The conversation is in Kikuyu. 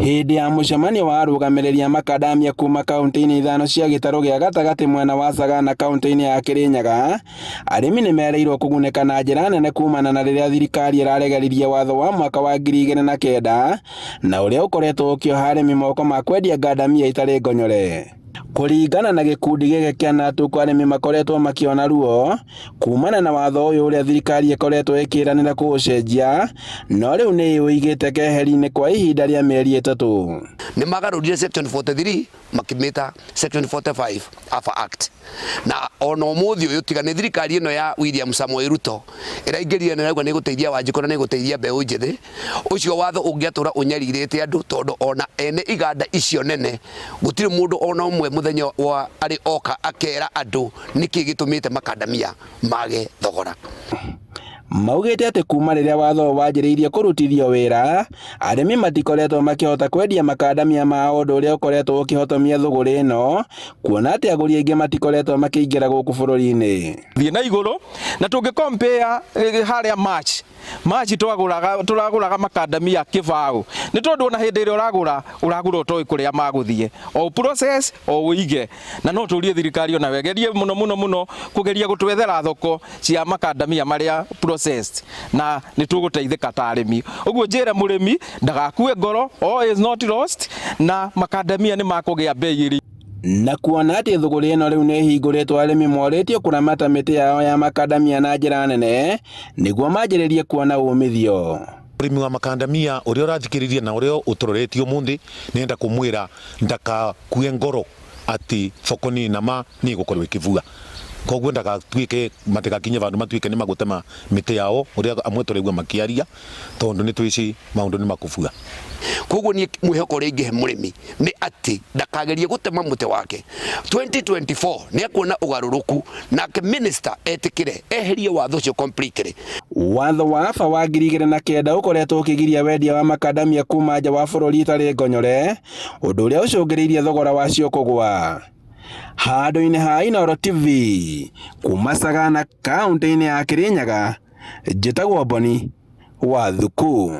Hĩndĩ ya mũcemanio wa arũgamĩrĩri a makadamia kuma kaunti-inĩ ithano cia gĩtarũ gĩa gatagatĩ mwena wa Sagana kaunti-inĩ ya Kirinyaga, arĩmi nĩ merĩirwo kũgunĩka na njĩra nene kumana na rĩrĩa thirikari ĩraregeririe watho wa mwaka wa 2009 na ũrĩa ũkoretwo ũkĩoha arĩmi moko ma kwendia ngandamia itarĩ ngonyore. Kũringana na gĩkundi gĩkĩ kĩa NATUK arĩmi makoretwo makĩona ruo kumana na watho ũyũ ũrĩa thirikari ĩkoretwo ĩkĩranĩra kũũcenjia no rĩu nĩ ĩũigĩte keheri-inĩ kwa ihinda rĩa mĩeri 3. Nĩ magarũrire section 43 makĩmĩta section 45 AFA Act na ona ũmũthĩ ũyũ tiga nĩ thirikari ĩno ya William Samoei Ruto ĩraingĩrire na ĩrauga nĩ ĩgũteithia Wanjikũ na nĩ ĩgũteithia mbeũ njĩthĩ, ũcio watho ũngĩatũra ũnyarirĩte andũ tondũ ona ene iganda icio nene gũtirĩ mũndũ ona ũmwe mũthenya wa arĩ oka akera andũ nĩkĩ gĩtũmĩte makandamia mage thogora. Maugĩte atĩ kuma rĩrĩa watho ũyũ wanjĩrĩirie kũrutithio wĩra, arĩmi matikoretwo makĩhota kwendia makandamia mao ũndũ ũrĩa ũkoretwo ũkĩhotomia thũgũrĩ ĩno, kuona atĩ agũri aingĩ matikoretwo makĩingĩra gũkũ bũrũri-inĩ. Thiĩ na igũrũ na tũngĩ compare harĩa March March twagũraga tũragũraga makandamia kĩbaũ nĩ tondũ ona hĩndĩ ĩrĩa ũragũra ũragũra ũtoĩ kũrĩa magũthiĩ o process o ũige na no tũrie thirikari ona wegerie mũno mũno mũno kũgeria gũtwethera thoko cia makandamia marĩa processed na nĩ tũgũteithĩka ta arĩmi ũguo njĩre mũrĩmi ndagakue ngoro, all is not lost na makandamia nĩ makũgĩa bei ĩrĩ Na kuona atĩ thũgũrĩ ĩno rĩu nĩ ĩhingũrĩtwo arĩmi morĩtio kũramata mĩtĩ yao ya makandamia na njĩra nene nĩguo manjĩrĩrie kuona umithio. Mũrĩmi wa makandamia ũrĩa ũrathikĩrĩria na ũrĩa ũtũroretie ũmũthĩ nĩenda kũmwĩra ndakakue ngoro atĩ thoko nĩ nama nĩ ĩgũkorwo ĩkĩbua koguo ndagatuĩke matigakinye vandũ matuĩke nĩ magũtema mĩtĩ yao ũrĩa amwe tũraigua makĩaria tondũ nĩ twĩci maũndũ nĩ makũbua. Koguo niĩ mwĩhoko ũrĩa ingĩhe mũrĩmi nĩ atĩ ndakagerie gũtema mũtĩ wake. 2024 nĩ ekuona ũgarũrũku nake minister etĩkĩre eherie watho ũcio completely. Watho wa AFA wa 2009 ũkoretwo ũkĩgiria wendia wa makandamia kuma nja wa bũrũri itarĩ ngonyore, ũndũ ũrĩa ũcũngĩrĩirie thogora wacio kũgũa. Handũ-inĩ ha Inooro TV, kuma Sagana kaũntĩ-inĩ ya Kirinyaga, njĩtagwo Boni wa Thuku.